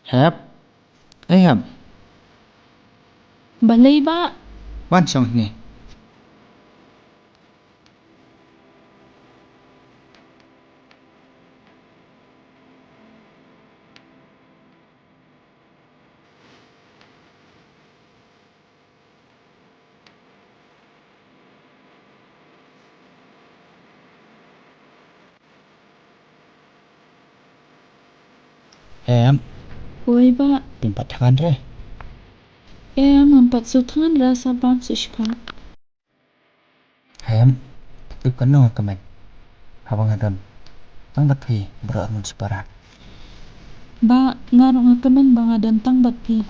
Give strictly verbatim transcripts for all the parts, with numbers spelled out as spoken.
Hep. Ei Hep. Balei Bah? Wan shong hangne. Em. Oi Bah. Phin pat thngan re? Em, ngam pat shu thngan re, sa bam shu shipang. Em, tip kano nga kmen haba nga don tang bad phi baroh arngut shipara. Bah, nga ruh nga kmen ba nga don tang bad phi.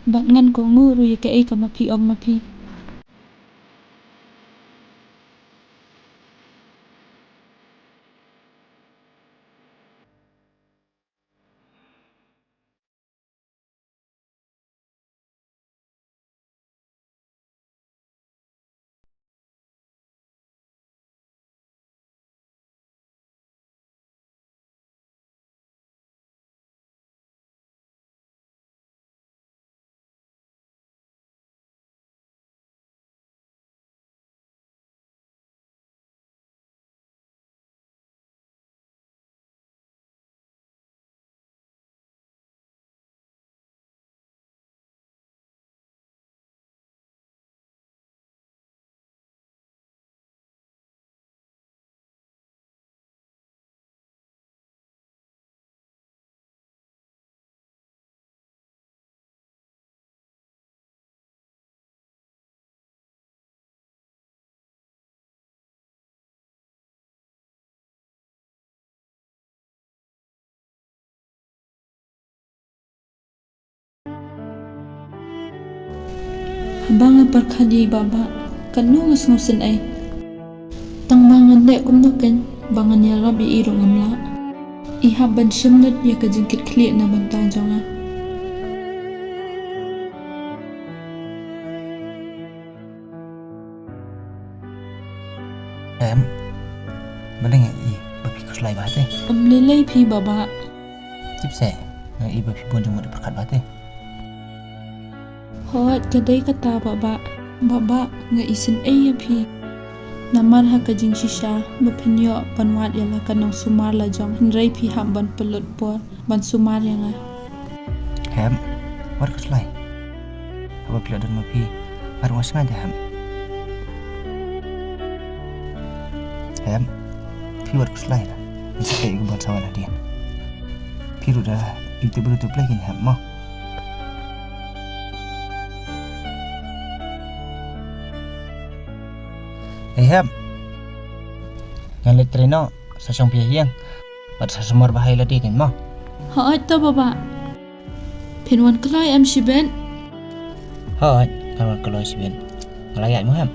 Bad ngan kohnguh ruh ïa kaei kaba phi ong ma phi. Haba nga pyrkhat ïa i Bah Bah, katno nga sngewsynei. Tang ba ngan leh kumno kein, ba ngan ïarap ïa i ruh ngam lah. I hap ban shim lut ïa ka jingkitkhlieh na bynta jong nga. Em, balei nga i ba phi khuslai bha te? Em, lei lei phi Bah Bah. Tip seh, nga i ba phi bun jingmut pyrkhat bha te. Hooid, ka dei kata Bah Bah. Bah Bah, nga isynei ïa phi. Namar ha ka jingshisha ba phin ïoh ban wad ïa la ka nongsumar la jong, hynrei phi hap ban pynlut por ban sumar ïa nga. Em, wat khuslai. Haba phi la don ma phi, nga ruh nga sngaid da Em. Em, phi wat khuslai da. Ngi sa tei ïa ka bor sawan hadien. Phi ruh da im tip bad u tip Blei kein Em mo. Ei Em. Ngan leit trei noh, sa shong phi ha ïing. Bad sa sumar bha ïa lade kein mo. Hooid to Bah Bah. Phin wan kloi em shibit? Hooid, ngan wan kloi shibit. Nga la ïaid mo Em.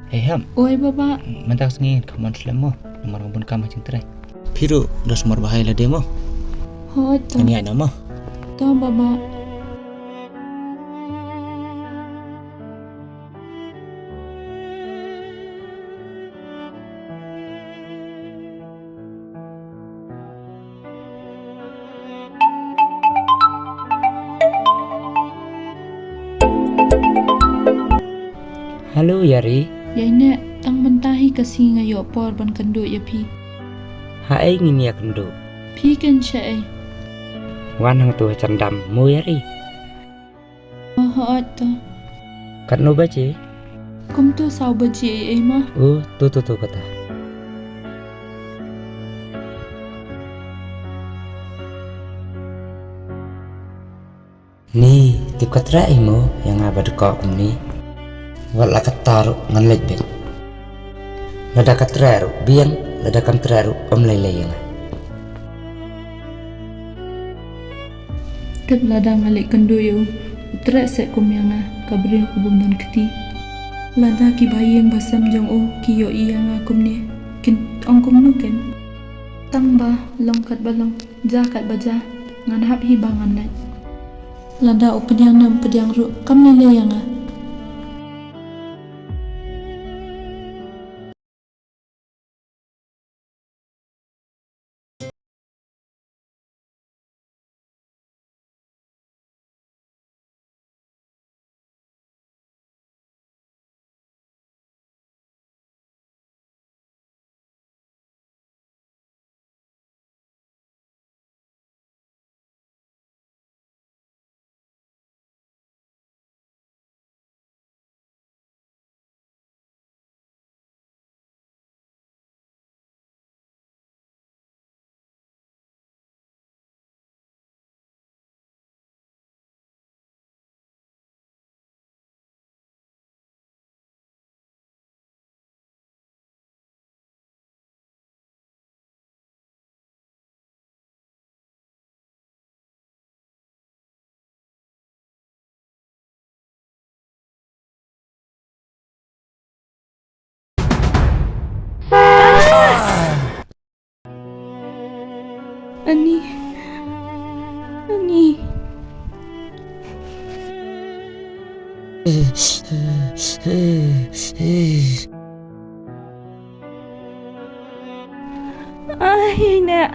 Hei Hap. Oi Baba. Mynta ka sngi kham wan slem mo. Namar nga bun kam ha jingtrei. Phi ruh da sumar bha ïa lade mo. Hooid to. Ngan ïaid noh mo. To Baba. Hello Ïari. Ïaineh, tang mynta hi ka sngi nga ïoh por ban kynduh ïa phi. Ha ei ngin ïa kynduh? Phi khein shaei? Wan hangto ha jrong dam mo Ïari. Oh, hooid to. Katno baje? Kumto saw baje ei ei ma. Oh, to to to kata. Ni, tip ka treh ei mo ïa nga ba dkoh kumne. Wat la katta ruh ngan leit beit. Lada ka treh ruh biang, lada kam treh ruh ym lei lei ïa nga. Tip lada nga leit kynduh ïa u, u treh seh kum ïa nga, ka briew ka bym don kti. Lada ki ba ïing ba sem jong u ki ïohi ïa nga kumne, kin ong kumno ken? Tang ba long kat ba long, ja kat ba ja, ngan hap hi ba ngan leit. Lada u pdiang ne ym pdiang ruh kam lei lei ïa nga. Ani. Ani. Ah, Ïaineh.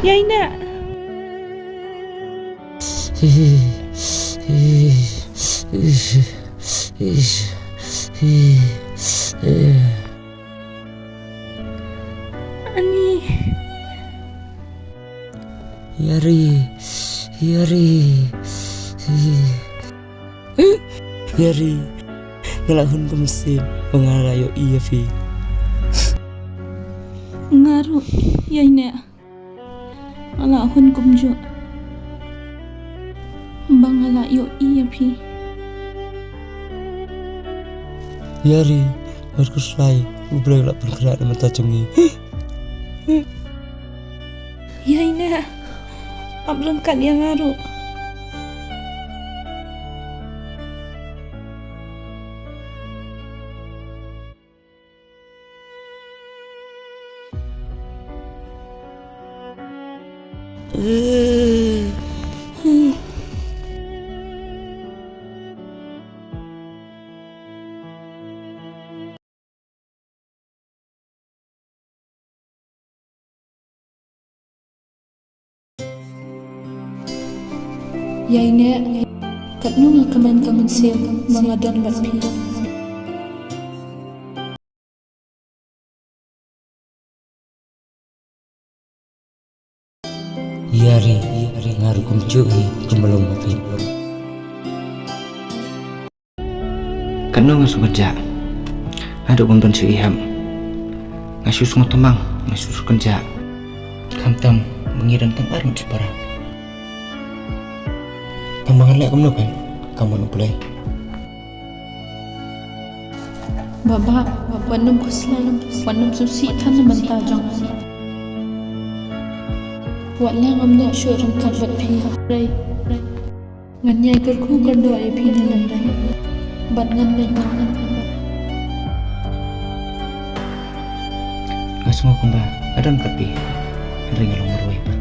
Ïaineh. Ani. Ïari, Ïari. Ïari, nga la hun kum sien ba nga la ïohi ïa phi. Nga ruh, Ïaineh. Nga la hun kumjuh ba nga la ïohi ïa phi. Ïari, wat khuslai, U Blei u la pynkhreh na ka bynta jong ngi. Ïaineh, ap ryngkat ïa nga ruh. Ïaineh, katno nga kmen ka mynsiem ba nga don bad phi. Ïari, ïari, nga ruh kumjuh hi, kumba long bad phi. Katno nga shu kynjah. Haduh ban don sha i hem. Nga shu sngewthuh mang, nga shu shu kynjah. Khamtam ba ngi don tang ar ngut shipara. Tang ba ngan leh kumno phin, ka mon U Blei. Baba, wat nym khuslai, wat nym sngewsih than na bynta jong nga. Wat la ngam nang shuh ryngkat bad phi. Ngan ïai kyrkhu kyrdoh ïa phi ne lem bad ngan leit noh. Mo kumba nga don ka ti, hynrei nga long marwei pa.